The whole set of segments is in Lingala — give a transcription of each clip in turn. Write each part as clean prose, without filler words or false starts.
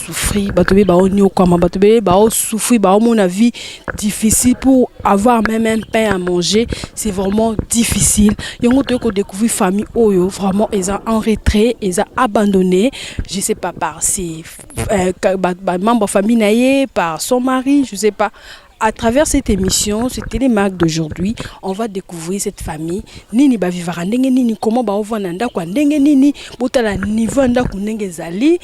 Baosouffrir, bato ebele baonyokwama, bato ebele baosouffrir, baomona vie difficile. Pour avoir même un pain à manger, c'est vraiment difficile. Yango toyei kodécouvrir famille oyo vraiment eza en retrait, eza abandonné, je sais pas, par ses bamembre famille na ye, par son mari, je sais pas. À travers cette émission, cette télémarque d'aujourd'hui, on va découvrir cette famille. Nini bavivaka ndenge nini, comment baovanda ndako ya ndenge nini, botala niveau ya ndako ndenge ezali,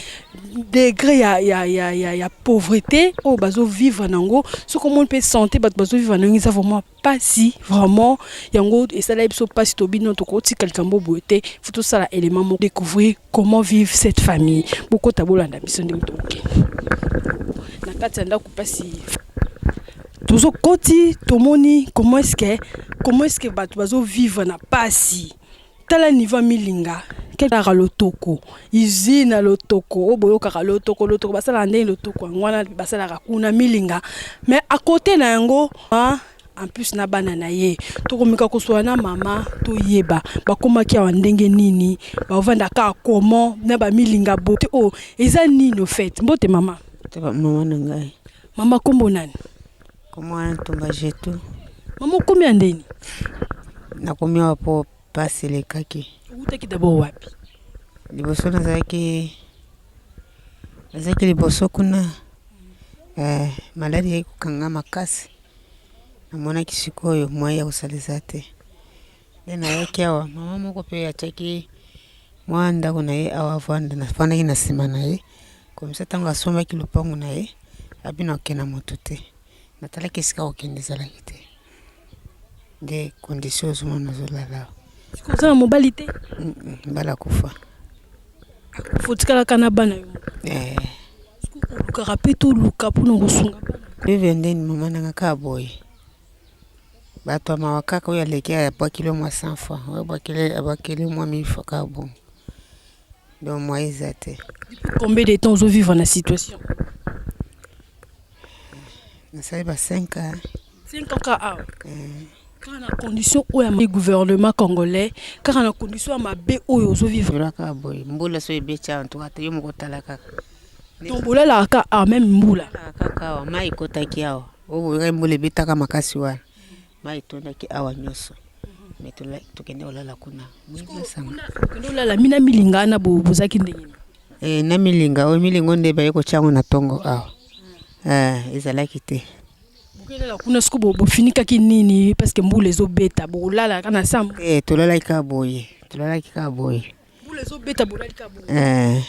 degré ya pauvreté oyo bazovivre nango. Soki omoni mpe santé bato bazovivre nango, eza vraiment pasi, vraiment. Yango esalaki biso mpasi, tobino tokotika likambo boye te, faut tosala élément moko, découvrir comment vivre cette famille. Bokota, bolanda biso ndenge tokokende na kati ya ndako. Mpasi tozokoti, tomoni comment est-ce que bato bazovivre na pasi. Tala niveau ya milinga kaka, lotoko, usine ya lotoko oyo boyokaka, lotoko, lotoko basalaka ndenge lotoko yango wana basalaka kuna milinga. Mais à côté na yango, en plus na bana na ye, tokomeka kosola na mama, toyeba bakomaki awa ndenge nini, bavanda kaka comment na bamilinga bo te. Oyo eza nini au fait? Mbote mama. Mama na ngai. Mama, kombo nani? Kombo wana Ntumba Jetu. Mama, okomi ya ndeni? Nakomi awa mpo pasi elekaki. Outaki d'abord wapi? Liboso nazalaki liboso kuna, maladi yaki kokanga makasi. Namonaki sikoyo moyen ya kosala eza te, nde nayaki awa. Mama moko mpe atiaki mwa ndako na ye awa avanda, nafandaki na nsima na ye. Komisa ntango asombaki lopango na ye, abi na kokende na moto te. Natalaki esika kokende ezalaki te, nde condition ozomona nazolala awa. Oza na mobali te? Mobali akufa. Fotikalaka na bana yo? Eh. Olukaka mpe, toluka mpona kosunga bana. Vivre ndeni, mama nanga? Kaka boye, bato ya mawa kaka. Oyo aleki abwakeli mwa 100 francs, oyo abwakeli mwa 1000 francs, kaka bongo. Donc moyen eza te. Combien de temps ozovivre na situation? Nasali ba 5 ans. 5 ans kaka awa, kaka na condition oyo ya gouvernement congolais, kaka na condition ya mabe oyo ozovivre? Kaka boye. Mbula so ebeti awa, ntuka te, yo moko otala kaka. Donc bolalaka kaka awa, même mbula? Kaka awa. Mai ekotaki awa, oyo boyokaki mbula ebetaka makasi wana, mai etondaki awa nyonso, mais tokende kolala kuna. Okende olala mina milinga wana, bozalaki ndenge nini? Eh, na milinga oyo, milinga oyo nde baye kotia yango na ntongo awa, ezalaki te. Bokelala kuna siko, bofinikaki nini? Parce que mbula ezobeta, bokolala kaka na sambo? Eh, tolalaki kaka boye, tolalaki kaka boye. Mbula ezobeta, bolali kaka boye? Eh,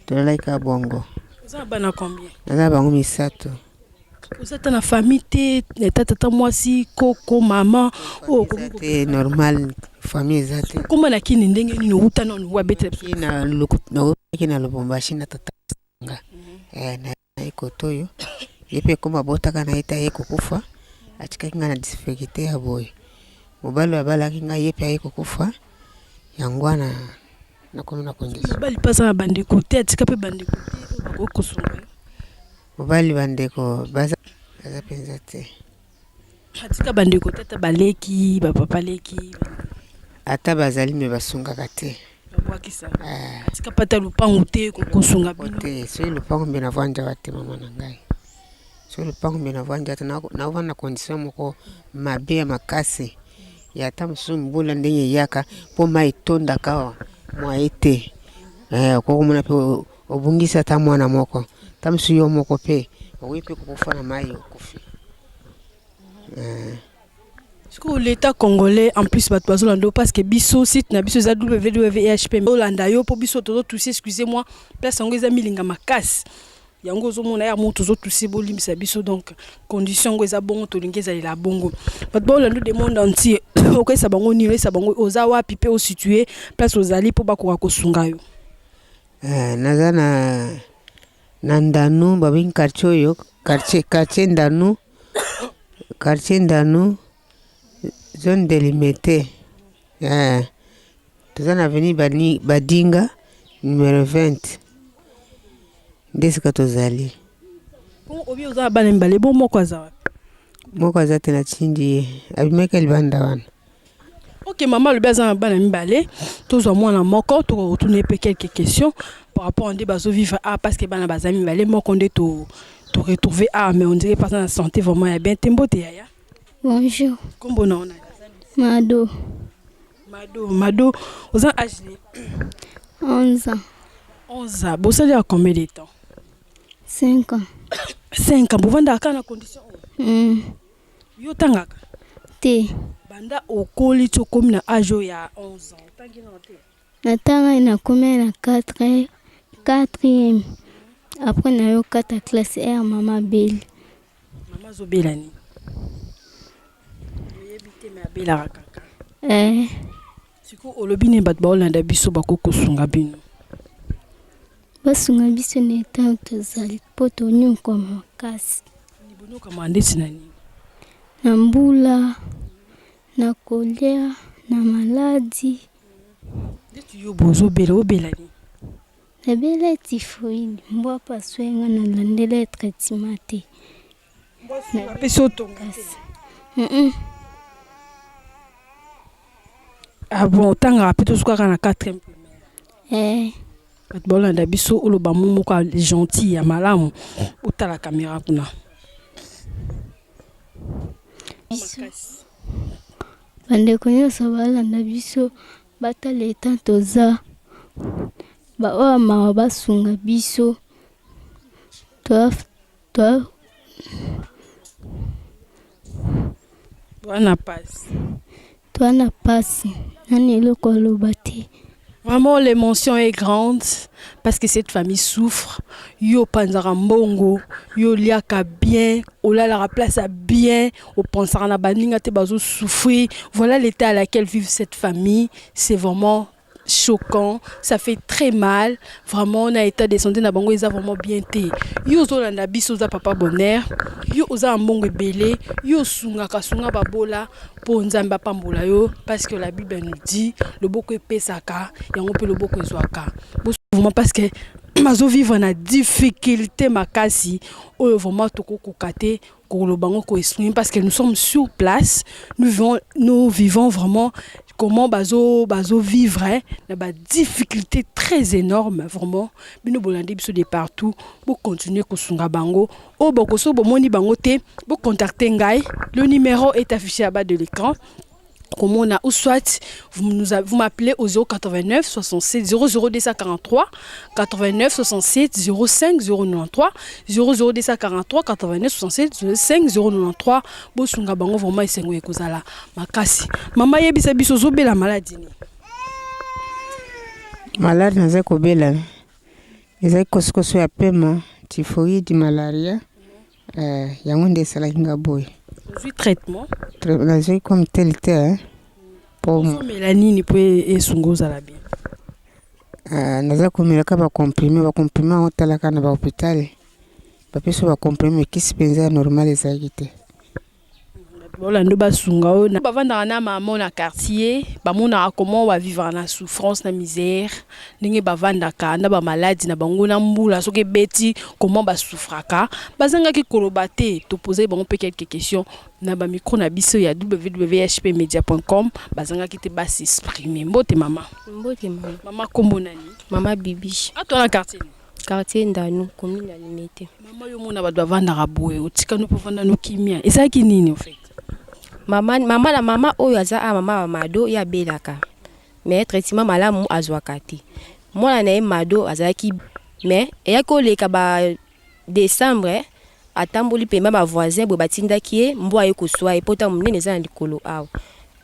tolalaki kaka bongo. Oza na bana combien? Naza bango misato. Oza ata na famille te, tata, tata mwasi, koko, mama oyo? Te, normal, famille eza te. Okóma na kini ndenge nini? Outa nanu wabetela biso. Nautaki na Lubumbashi na tata nga na ye kote oyo ye mpe ekoma abotaka na ye te, aye kokufa, atikaki ngai na difficulté ya boye. Mobali oyo abalaki ngai, ye mpe aye kokufa, yango wana nakomi na condition. Mobali mpe aza na bandeko te? Atika mpe bandeko te oyo bakoki kosunga yo? Mobali, bandeko baza, baza mpenza te. Atika bandeko te, ata baleki, bapapa leki? Ata bazali, mais basungaka te. Babwakisa. Atika mpe ata lupangu te kosunga bino? Te, soki lupangu mbe navandi awa te, mama na ngai. Soki lupangu mbe navandi ata naovanda na condition moko mabe ya makasi ya ata mosusu mbula ndenge eyaka mpo mai etondaka awa, mwaye te. Okokomona mpe obungisi ata mwana moko, ata mosusu yo moko mpe okoki mpe kokufa na mai, okufi. Sikoyo l'État congolais, en plus bato bazolanda yo, parce que biso site na biso eza www olanda yo, mpo biso tozotouche, excusez moi, place yango eza milinga makasi, yango ozomona ya mo tozotouche, bolimbisa biso. Donc condition yango eza bongo, tolingi ezalela bongo. Bato baolanda de monde entier, okoyesa bango nini? Oyesa bango oza wapi mpe ositue place ozali mpo bakoka kosunga yo. Naza na Ndanu, babengi quartier oyo quartier Ndanu, quartier Ndanu, zone de Limete. Toza na avenue Badinga numéro 20, nde esika tozali. Obi oza na bana mibale, bo moko aza wapi? Moko aza te, natindi ye, abimaki libanda wana. Ok, mama alobi aza na bana mibale. Tozwa mwana moko, tokotuna ye mpe quelques questions par rapport nde bazovivre a, parce que bana baza mibale, moko nde to toretrouve a, mais on dirait pas na santé vraiment ya bien te. Mbote, yaya. Bonjour. Kombo na ona? Mado. Mado, Mado, oza âge ni? 11 ans. 11 ans. Bosali ya combien de temps? 5 ans. 5 ans bovandaka kaka na condition oyo? Mm. Yo otangaka? Te. Banda okoli ti okomi na âge oyo ya 11 ans, otangi nano te? Natanga, nakomi na 4 quatrième, après nayokata classe r, mama abeli. Mama azobela nini, oyebi te, me abelaka kaka? Eh. Sikoyo olobi nini bato baolanda biso, bakoki kosunga bino? Basunga biso na etango tozali, mpo tonyokwa makasi. Bonyokama ndeti na nini? Na mbula, na kolia, na maladi. Ndeti yo bozobela, obela nini? Nabela typhoïde. Mbwa mpe aswenga, nalandela traitement te. Apesi otonga te? Mm. Ah bon, otangaka mpe, tozokaka na 4e primaire? Eh. Bato baolanda biso, oloba mo moko ya gentil, ya malamu, otala caméra kuna. Biso bandeko nyonso balanda biso, batala eta toza, baoyo mawa basunga biso to. Wana pasi. Toa na pasi, nani eloko aloba te. Vraiment, l'émotion est grande parce que cette famille souffre. Yo panzaka mbongo, yo liaka bien, olalaka place à bien, opensaka na baninga te bazo souffrir. Voilà l'état à laquelle vit cette famille. C'est vraiment choquant, ça fait très mal. Vraiment, on a état de santé na bango eza vraiment bien te. Yo ozolanda biso, oza papa bonheur, yo oza na mbongo ebele, yo osungaka, sunga babola mpo Nzambe apambola yo, parce que la Bible nous dit: loboko epesaka, yango mpe loboko ezwaka. Vraiment, parce que bazovivre na difficulté makasi oyo vraiment tokokoka te koloba ngo, koexprime, parce que nous sommes sur place, nous vivons vraiment comment bazo vivre, hein, na ba difficulté très énorme. Vraiment, bino bolandi biso de partout, bocontinue kosunga bango. Oyo bokoso bomoni bango te, bocontacte ngai, le numéro est affiché à bas de l'écran komona, ou soit vous m'appelez au 089 67 00 243, 89 67 05 093, 00 243 89 67 05 093. Bosunga bango vraiment, esengo ekozala makasi. Mama, yebisa biso, ozobela maladi nini? Maladi naza kobela ezali kosokoso ya pema, typhoïde, malaria. Yango nde esalaki nga boye. Ozwi traitement? Nazwi comme tel te, po ozomela nini mpo esunga ozala bien? Naza komelaka bacomprimés. Bacomprimés yango, talaka na bahôpital bapesi bacomprimés, kisi mpenza ya normal ezalaki te. Bolando basunga oyo bavandaka na mama na quartier, bamonaka comment bavivaka na souffrance, na misère, ndenge bavandaka na bamaladi na bango, na mbula soki ebeti, comment basouffraka. Bazangaki koloba te. Topose bango mpe quelques questions na bamicro na biso ya www.hpmedia.com. Bazangaki te bas'exprime. Mbote, mama. Mbote, mama. Mama, kombo nani? Mama Bibi. Ato na quartier nini? Quartier Ndanu, commune ya Limete. Mama, yo mona bato bavandaka boye, otikani mpo ovanda no kimia, ezalaki nini en fait? Mama, mama na mama oyo aza a mama ya Mado, ye abelaka, mais traitement malamu azwaka te. Mwana na ye Mado azalaki, mais eyaki koleka ba décembre, atamboli pemba, bavoisin boye batindaki ye mbwa ye koswa ye, pota monene eza na likolo awa,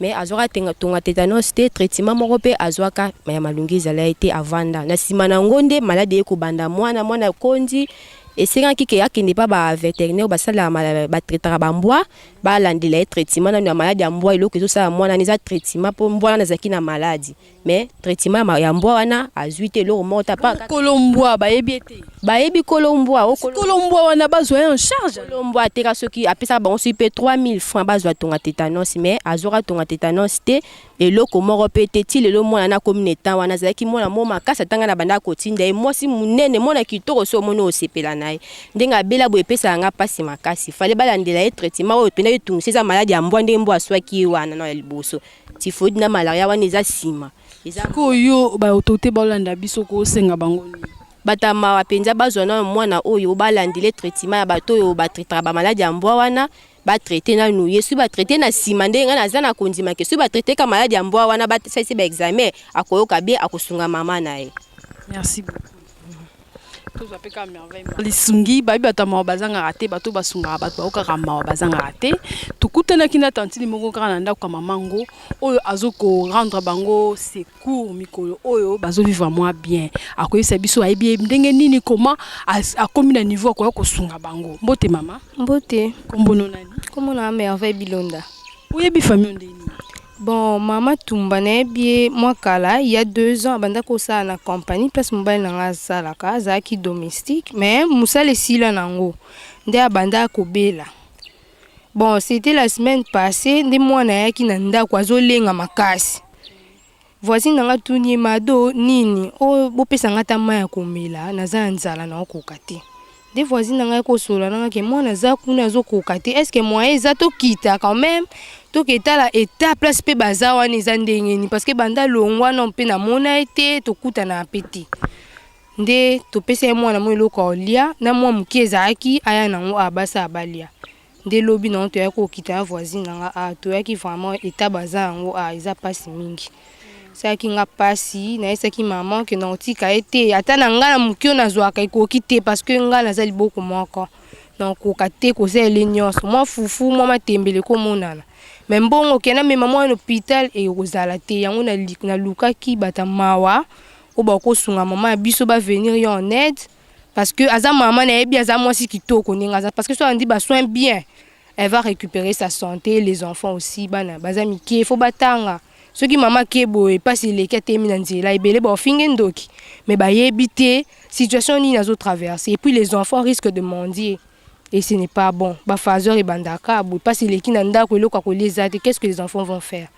mais azwaka tonga tétanos te, traitement moko mpe azwaka ya malongi ezala ye te. Avanda na nsima na yango nde maladi eye kobanda mwana. Mwana kondi, esengaki ke akende mpa bavétérinaire basalaka, batraitaka bambwa, balandela ye traitement nano ya maladi ya mbwa. Eloko ezosala mwana wana eza traitement, mpo mbwa wana azalaki na maladi, mais traitement ya mbwa wana azwi te eloko moko ta. Kolo mbwa bayebi ete? Bayebi kolo mbwa o kolo Kolo mbwa wana bazwa ye en charge. Kolo mbwa ateka soki apesaka bango soki pe 3000 francs bazwa tonga tetanos mais azwaka tonga tetanos te eloko moko pe te ti lelo mwana na akomi na etat wana azalaki mwana moko makasi ata ngai na bandaka kotinda ye mwasi munene mwana kitoko soki omoni osepela na ye ndenge abela boye epesaka ngai pasi makasi fallait balandela ye traitement oyo pena etungisa eza maladi ya mbwa ndenge mbwa aswaki ye wana na ya liboso typhoïde na malaria wana eza sima eza Sikoyo yo ba autorite baolanda biso kosenga bango nini? Bato ya mawa penza bazwa nanu mwana oyo balandela ye traitement ya bato oyo ba traitaka ba maladi ya mbwa wana ba traite nanu ye soki ba traite na sima nde ngai naza na kondima ke soki ba traite ka maladi ya mbwa wana basalisi ba examen akoyoka bien akosunga mama na ye. Merci beaucoup. Tozwa pe kaka merveille lisungi bayebi bato ya mawa bazangaka te bato basungaka bato baokaka mawa bazangaka te tokutanaki na tantine moko kaka na ndako ya mama ngo oyo azo ko rendre bango cours mikolo oyo bazo vivre mwa bien akoyebisa biso ayebi ye ndenge nini comment akomi na niveau akoya kosunga bango mbote mama mbote kombo no nani kombo na merveille bilonda oyebi famille ndenge nini bon mama tumba nayebi ye mwa kala il y a 2 ans abanda kosala na compagnie place mobali na ngai asalaka azalaki domestique mais mosala esila nango nde abanda kobela bon c'était la semaine passée nde mwana ayaki na ndako azolenga makasi Voisine na nga atuni ye Mado nini oh bopesa nga ata mayi ya komela naza na nzala naokoka te. Nde voisine na nga aye kosolola na nga ke mwana aza kuna azokoka te est ce que moyen eza tokita quand meme toke tala etat place pe baza wana eza ndenge nini parce que banda alongwa nanu pe namona ye te tokutanaka pe te. Nde topesa ye mwana mwa eloko ya kolia na mwa moke ezalaki aya nango awa basala balia. Nde lobi nango toyaki kokita na voisine na nga ah toyaki vraiment etat baza yango ah eza pasi mingi esalaki nga pasi nayebisaki maman ke nakotika ye te ata na nga na moke oyo nazwaka ekoki te parce que nga naza liboko moko nakokoka te kosalela ye nyonso mwa fufu mwa matembele ekomonana mais mbongo ke namema mwana na hopital ekozala te yango nalukaki bato ya mawa oyo bakosunga maman ya biso ba venir ye en aide Parce que aza maman nayebi aza mwasi kitoko ndenge aza parce que soki alandi ba soins bien elle va recuperer sa sante les enfants aussi bana baza mike faut batanga soki mama ake boye pasi eleki atemi na nzela ebele baofinge ndoki mais bayebi te situation nini azo traverser et puis les enfants risquent de mendier et ce n'est pas bon ba phaseur ebandaka boye pasi eleki na ndako eloko ya kolia eza te qu'est-ce que les enfants vont faire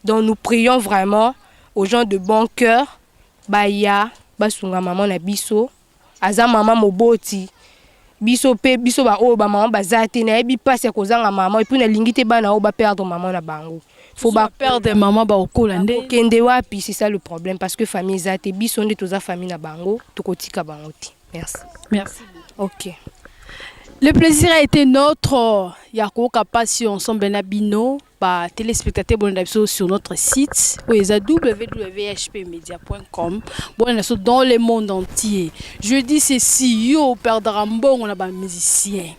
donc nous prions vraiment aux gens de bon cœur Baya basunga maman na biso aza maman moboti biso pe biso ba oyo ba maman baza te nayebi pasi ya kozanga maman epuis nalingi te bana oyo ba perdre maman na bango faut ba perdre maman bakokola nde bakokende wapi c'est ça le problème parce que famille eza te biso nde toza famille na bango tokotika bango te merci. Merci. Ok. Le plaisir a été notre ya koyoka pasi ensemble na bino ba téléspectateurs bolanda biso sur notre site oyo eza www.hpmedia.com bolanda biso dans le monde entier. Je dis ceci, yo operdaka mbongo na ba musiciens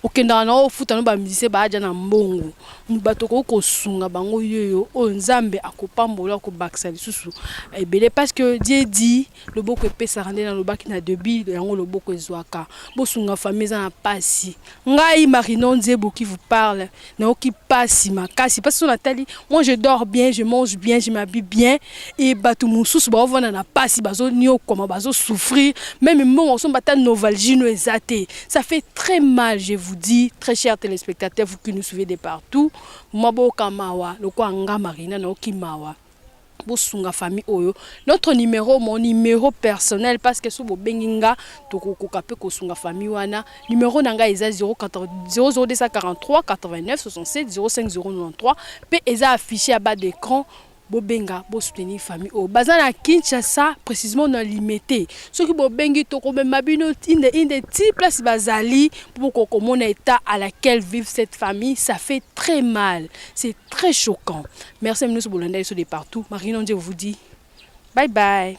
okendaka na ofuta no ba musiciens baaja na mbongo bato okoki kosunga bango yoyo oyo Nzambe akopambola akobakisa lisusu ebele parce que Dieu dit Loboko epesaka nde nalobaki na debut yango loboko ezwaka. Bosunga famille eza na pasi. Ngai Marino Nzebo qui vous parle nayoki pasi makasi pasi so natali moi je dors bien je mange bien je m'habille bien et bato mosusu baovanda na pasi bazoniokwama bazo souffrir meme mbongo kosomba ata novalgino eza te ça fait très mal je vous dis très chers téléspectateurs vous qui nous suivez de partout mwa boyoka mawa lokola nga Marina nayoki mawa. Bosunga famille oyo. Notre numero, mon numero personnel parce que soki bobengi nga tokokoka pe kosunga famille wana. Numero na nga eza 00243 89 67 05 093 pe eza affiche à bas d'écran. Bobenga bo soutenir famille oyo. Baza na Kinshasa précisément na Limete. Soki bobengi tokomema bino inde inde ti place bazali po bokoka komona état à laquelle vivent cette famille, ça fait très mal. C'est très choquant. Merci à nous bolanda biso de partout. Marino Nzebo vous dit bye bye.